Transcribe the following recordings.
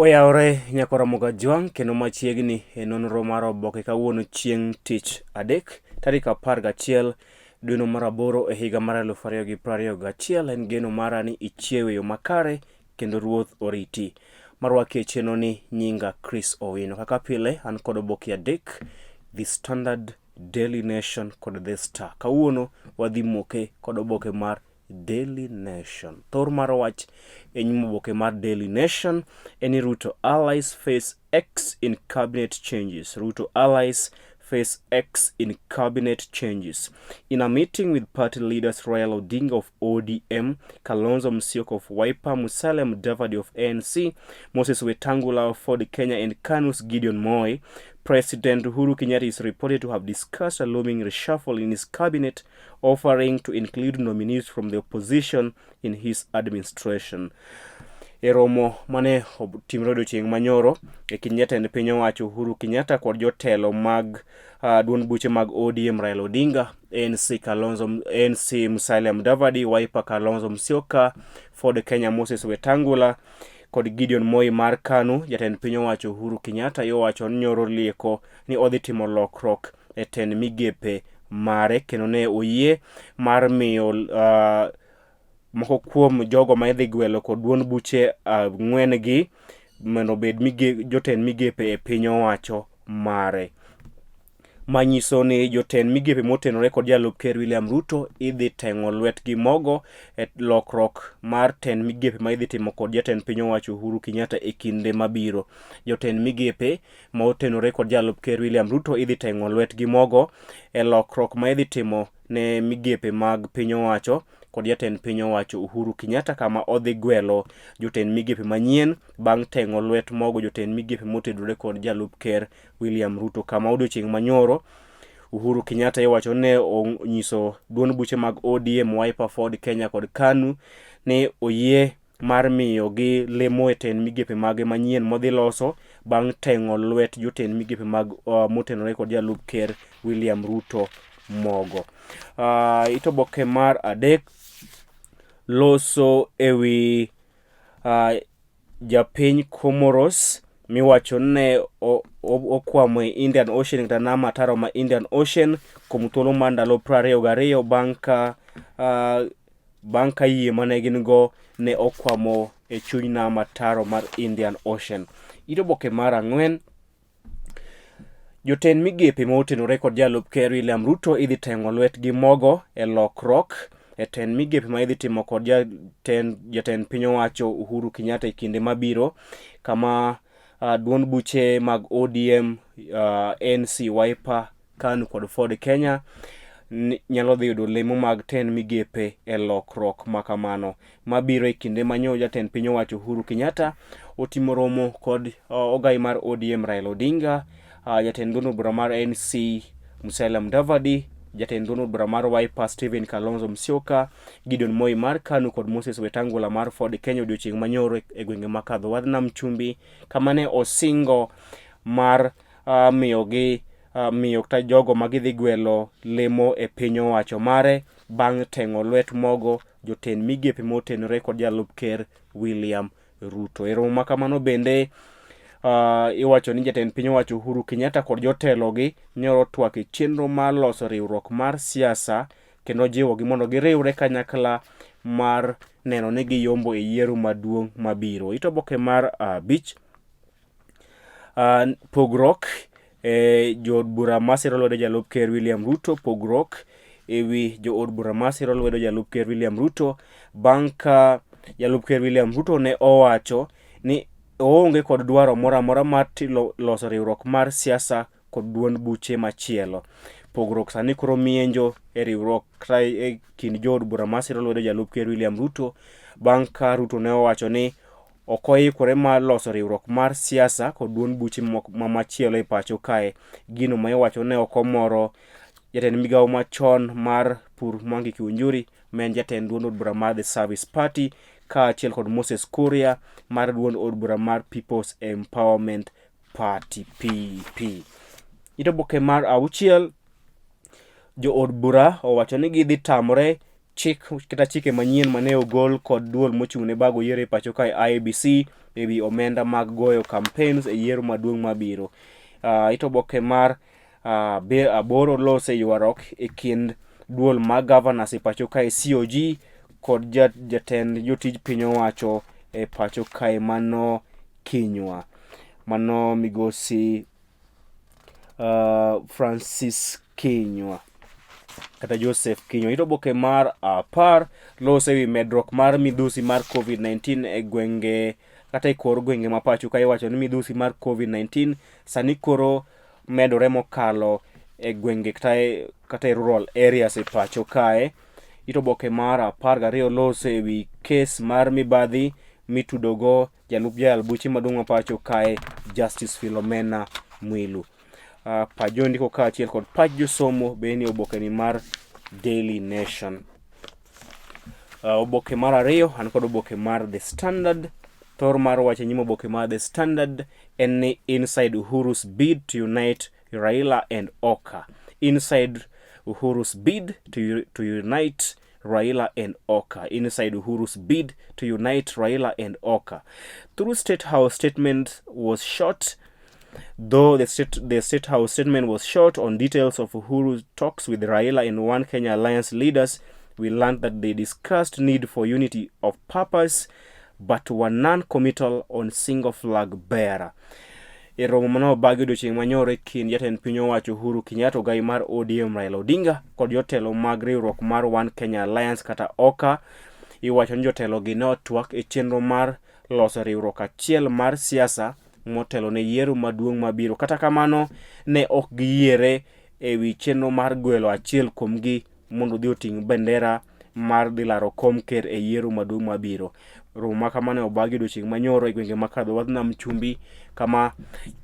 Oyawore nyakora Mogajwang' kendo machiegni e nonro mar oboke kawuono chieng' tich adek tarik 11 dweno mar aboro e higa mar 2021. En geno mara ni ichiew e yo makare kendo Ruoth oriti. Marwaki e chenro ni nyinga Chris Owino. Kaka pile an kod oboke adek, The Standard, Daily Nation kod The Star. Kawuono wadhi moke kod oboke mar Daily Nation. Thor mar wach e nyim oboke mar Daily Nation en ni Ruto allies face X in cabinet changes. Ruto allies face X in cabinet changes. In a meeting with party leaders Raila Odinga of ODM, Kalonzo Musyoka of Wiper, Musalia Mudavadi of ANC, Moses Wetangula of Ford Kenya and KANU's Gideon Moi, President Uhuru Kenyatta is reported to have discussed a looming reshuffle in his cabinet, offering to include nominees from the opposition in his administration. E romo mane otimore odiochieng' manyoro e kind jatend piny owacho Uhuru Kenyatta kod jotelo mag duond buche mag ODM Raila Odinga, ANC Kalonzo, ANC Musalia Mudavadi, Wiper Kalonzo Musyoka, Ford Kenya Moses Wetangula kod Gideon Moi mar KANU. Jatend piny owacho Uhuru Kenyatta iwacho ni nyoro lieko ni odhi timo lokruok e tend migepe mare kendo ne oyie mar miyo moko kuom jogo ma idhi gwelo kod duond buche ang'wen gi mondo obed jotend migepe e piny owacho mare. Manyiso ni jotend migepe motenore kod jalup ker William Ruto idhi teng'o lwetgi mogo e lokruok mar tend migepe ma idhi timo kod jatend piny owacho Uhuru Kenyatta e kinde mabiro. Jotend migepe ma otenore kod jalup ker William Ruto idhi teng'o lwetgi mogo e lokruok ma idhi timo ne migepe mag piny owacho kod jatend piny owacho Uhuru Kenyatta kama odhi gwelo jotend migepe manyien bang' teng'o lwet mogo jotend migepe motudore kod jalup ker William Ruto kama odiochieng' manyoro Uhuru Kenyatta iwacho ne onyiso duond buche mag ODM, Wiper, Ford Kenya kod KANU ni oyie mar miyogi lemo e tend migepe mage manyien modhi loso bang' teng'o lwet jotend migepe mag motenore kod jalup ker William Ruto mogo. It oboke mar adek loso ewi japiny Comoros miwacho ni ne okwamo e Indian Ocean kata nam ataro ma Indian Ocean kuom thuolo mar ndalo 22 bang' ka bang' ka yie mane gin go ne okwamo e chuny nam ataro mar Indian Ocean. It oboke mar ang'wen, jotend migepe ma otenore kod jalup ker William Ruto idhi teng'o lwetgi mogo e lokruok e tend migepe ma idhi timo kod jatend piny owacho Uhuru Kenyatta e kinde mabiro kama duond buche mag ODM, ANC, Wiper, KANU kod Ford Kenya nyalo dhi yudo lemo mag tend migepe e lokruok ma kamano mabiro e kinde ma nyo jatend piny owacho Uhuru Kenyatta otimo romo kod ogai mar ODM Raila Odinga, jatend duond bura mar ANC Musalia Mudavadi, jatend duond bura mar Wiper Stephen Kalonzo Musyoka, Gideon Moi mar KANU kod Moses Wetangula mar Ford Kenya odiochieng' manyoro e gwenge ma kadho wadh nam chumbi kama ne osingo mar miyogi miyo kata jogo ma gidhi gwelo lemo e piny owacho mare bang' teng'o lwet mogo jotend migepe motenore kod jalup ker William Ruto. E romo ma kamano bende iwacho ni jatend piny owacho Uhuru Kenyatta kod jotelogi nyoro twak e chenro mar loso riwruok mar siasa kendo jiwogi mondo giriwre kanyakla mar neno ni giyombo e yiero maduong' mabiro. It oboke mar abich pogruok e jood bura masiro lwedo jalup ker William Ruto, pogruok e wi jood bura masiro lwedo jalup ker William Ruto bang' ka jalup ker William Ruto ne owacho ni oonge kod dwaro moro amora mar loso riwruok mar siasa kod duond buche machielo. Pogruok sani koro mienjo e riwruok kata e kind jood bura masiro lwedo jalup ker William Ruto bang' ka Ruto ne owacho ni ok oikore mar loso riwruok mar siasa kod duond buche ma machielo e pacho kae. Gino ma iwacho ne ok omoro jatend migawo machon mar pur Mwangi Kiunjuri ma en jatend duond od bura mar The Service Party kaachiel kod Moses Kuria mar duond od bura mar People's Empowerment Party PEP. It oboke mar auchiel, jood bura owacho ni gidhi tamore chik kata chike manyien mane ogol kod duol mochung' ne bago yiero e pacho kae IEBC e wi omenda mag goyo campaigns e yiero maduong' mabiro. It oboke mar aboro lose ywaruok e kind duol mag governors e pacho kae COG kod jatend jotij piny owacho e pacho kae mano Kinyua, mano migosi Francis Kinyua kata Joseph Kinyua. It oboke mar 10 loso ewi medruok mar midhusi mar COVID-19 e gwenge kata e kor gwenge ma pacho ka iwacho ni midhusi mar COVID-19 sani koro medore mokalo e gwenge kata e rural areas e pacho kae. It oboke mar 12 loso ewi kes mar mibadhi mitudogo jalup jayal buche maduong' ma pacho kae Justice Philomena Mwilu. Pach jondiko kaachiel kod pach josomo be ni oboke ni mar Daily Nation. Oboke mar 2 an kod oboke mar The Standard. Thor mar wach e nyim oboke mar The Standard en ni inside Uhuru's bid to unite Raila and Oka. Inside Uhuru's bid to unite Raila and Oka. Inside Uhuru's bid to unite Raila and Oka. Through State House statement was short, though the State House statement was short on details of Uhuru's talks with Raila and One Kenya Alliance leaders, we learned that they discussed need for unity of purpose, but were non-committal on single flag bearer. E romo mane obagi odiochieng' manyoro e kind jatend piny owacho Uhuru Kenyatta, ogai mar ODM Raila Odinga kod jotelo mag riwruok mar One Kenya Alliance kata OKA, iwacho ni jotelo gi ne otwak e chenro mar loso riwruok achiel mar siasa motelo ne yiero maduong' mabiro. Kata kamano, ne ok giyiere e wi chenro mar gwelo achiel kuomgi mondo odhi oting' bendera mar dhi laro kom ker e yiero maduong' mabiro. Romo ma kamano obagi odiochieng' manyoro e gwenge ma kadho wadh nam chumbi kama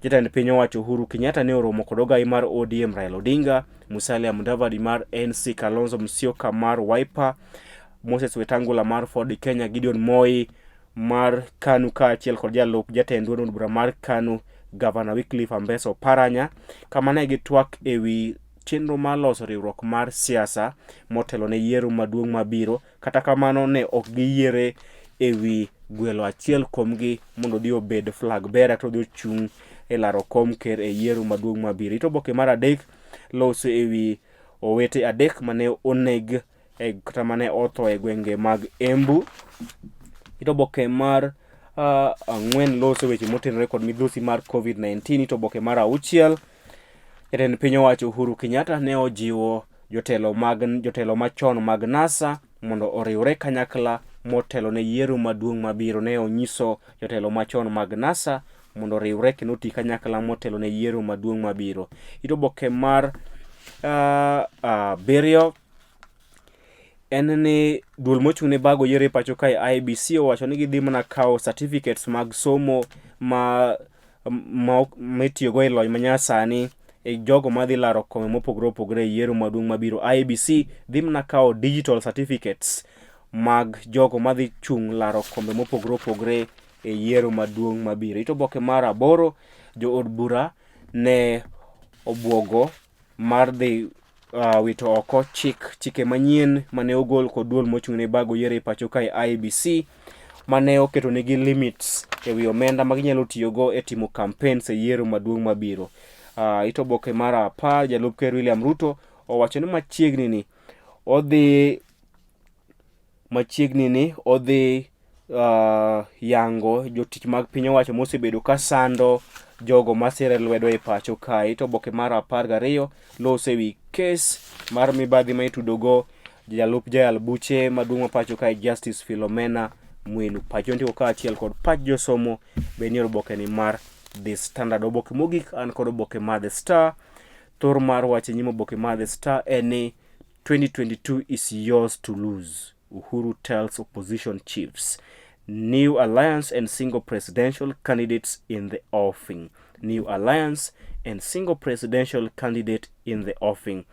jatend piny owacho Uhuru Kenyatta ne oromo kod ogai mar ODM Raila Odinga, Musalia Mudavadi mar NC, Kalonzo Musyoka mar Wiper, Moses Wetangula mar Ford Kenya, Gideon Moi mar KANU kaachiel kod jalup jatend duond od bura mar KANU Gavana Wycliffe Ambetsa Oparanya, kama ne gitwak e wi chenro mar loso riwruok mar siasa motelo ne yiero maduong' mabiro. Kata kamano ne ok giyiere e wi gwelo achiel kuomgi mondo odhi obed flag bearer to odhi ochung' e laro kom ker e yiero maduong' mabiro. It oboke mar 3 loso e wi owete 3 mane oneg e kata mane otho e gwenge mag Embu. It oboke mar 4 loso weche motenore kod midhusi mar COVID-19. It oboke mar 6 jatend piny owacho Uhuru Kenyatta ne ojiwo jotelo machon mag NASA mondo oriwre kanyakla motelo ne yiero maduong' mabiro. Ne onyiso jotelo machon mag NASA mondo oriwre kendo oti kanyakla motelo ne yiero maduong' mabiro. It oboke mar 7 en ni duol mochung' ne bago yiero e pacho kae IEBC owacho ni gidhi mana kawo certificates mag somo ma mitiyogo e lony manyasani e jogo madhi laro kombe mopogore opogore e yiero maduong' mabiro. IEBC dhi mana kawo digital certificates mag jogo madhi chung' laro kombe mopogore opogore e yiero maduong' mabiro. It oboke mar 8 jood bura ne obwogo mar dhi wito oko chike manyien mane ogol kod duol mochung' ne bago yiero e pacho kae IEBC mane oketo negi limits e wi omenda ma ginyalo tiyogo e timo campaigns e yiero maduong' mabiro. It oboke mar 10 jalup ker William Ruto owacho ni machiegni ni odhi yango jotich mag piny owacho mosebedo ka sando jogo masire lwedo e pacho kae. To oboke mar 12 loso e wi kes mar mibadhi ma itudogo jalup jayal buche maduong' ma pacho kae Justice Philomena Mwilu. Pach jondiko kaachiel kod pach josomo be nie oboke ni mar The Standard. Oboke mogik an kod oboke mar The Star. Thor mar wach e nyim oboke mar The Star en ni 2022 is yours to lose, Uhuru tells opposition chiefs. New alliance and single presidential candidates in the offing. New alliance and single presidential candidate in the offing.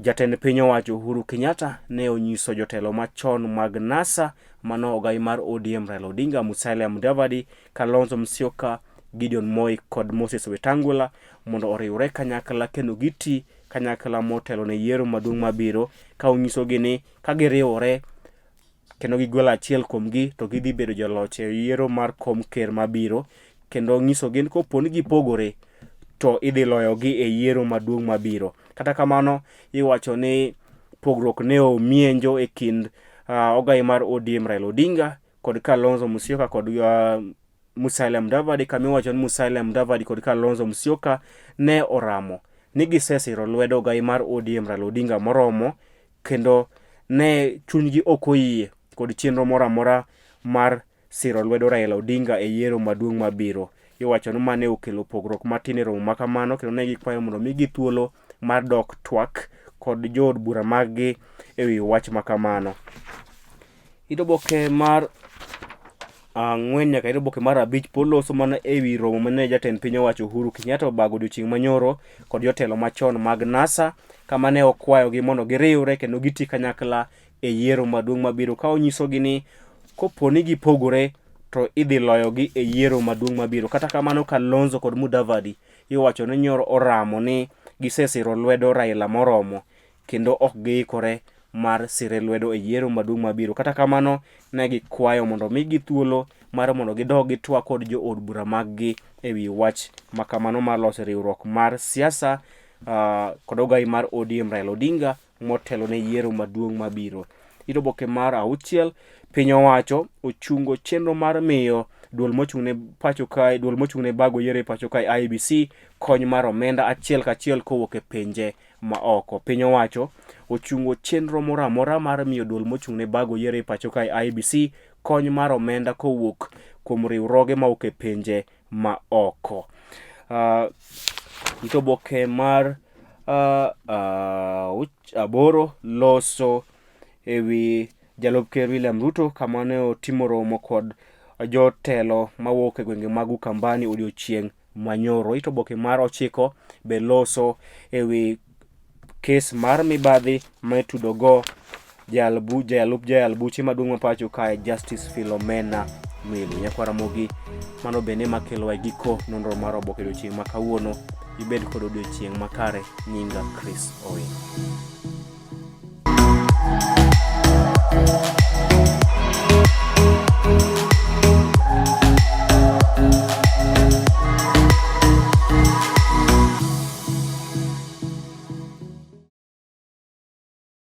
Jatend piny owacho Uhuru Kenyatta ne onyiso jotelo machon mag NASA mano ogai mar ODM Raila Odinga, Musalia Mudavadi, Kalonzo Musyoka, Gideon Moi kod Moses Wetangula mondo oriwre kanyakla kendo giti kanyakla motelo ne yiero maduong' mabiro ka onyisogi ni ka giriwore kendo gigolo achiel kuomgi to gidhi bedo joloch e yiero mar kom ker mabiro kendo nyisogi ni kopo ni gipogore to idhi loyogi e yiero maduong' mabiro. Kata kamano iwacho ni pogruok ne omienjo e kind ogai mar ODM Raila Odinga kod Kalonzo Musyoka kod Musalia Mudavadi kama iwacho ni Musalia Mudavadi kod Kalonzo Musyoka ne oramo ni gisesiro lwedo ogai mar ODM Raila Odinga moromo kendo ne chunygi ok oyie kod chenro moro amora mar siro lwedo Raila Odinga e yiero maduong' mabiro. Iwacho ni mane okelo pogruok matin e romo ma kamano kendo ne gikwayo mondo omigi thuolo mar dok twak kod jood bura maggi e wi wach ma kamano. It oboke mar ang'wen nyaka it oboke mar abich pod loso mana e wi romo mane jatend piny owacho Uhuru Kenyatta obago odiochieng' manyoro kod jotelo machon mag NASA kama ne okwayogi mondo giriwre kendo giti kanyakla e yiero maduong' mabiro ka onyisogi ni kopo ni gipogore to idhi loyogi e yiero maduong' mabiro. Kata kamano Kalonzo kod Mudavadi iwacho ni nyoro oramo ni gisesiro lwedo Raila moromo kendo ok giikore mar sire lwedo e yiero maduong' mabiro. Kata kamano ne gikwayo mondo omigi thuolo mar mondo gidog gitwak kod jood bura maggi e wi wach ma kamano mar loso riwruok mar siasa kod ogai mar ODM Raila Odinga motelo ne yiero maduong' mabiro. It oboke mar auchiel, piny owacho ochungo chenro mar miyo duol mochung' ne pacho kae, duol mochung' ne bago yiero e pacho kae IEBC kony mar omenda achiel kachiel kowuok e pinje ma oko. Piny owacho ochungo chenro moro amora mar miyo duol mochung' ne bago yiero e pacho kae IEBC kony mar omenda kowuok kuom riwruoge mawuok e pinje ma oko. It oboke mar aboro loso e wi jalup ker William Ruto kama ne otimo romo kod jotelo mawuok e gwenge mag Ukambani odiochieng' manyoro. It oboke mar ochiko be loso e wi kes mar mibadhi ma itudogo jalup jayal buche maduong' ma pacho kae Justice Philomena Mwilu. Nyakwa Ramogi, mano bende makelowa e giko nonro mar oboke odiochieng' ma kawuono. Ibed kod odiochieng' makare. Nyinga Chris Owino.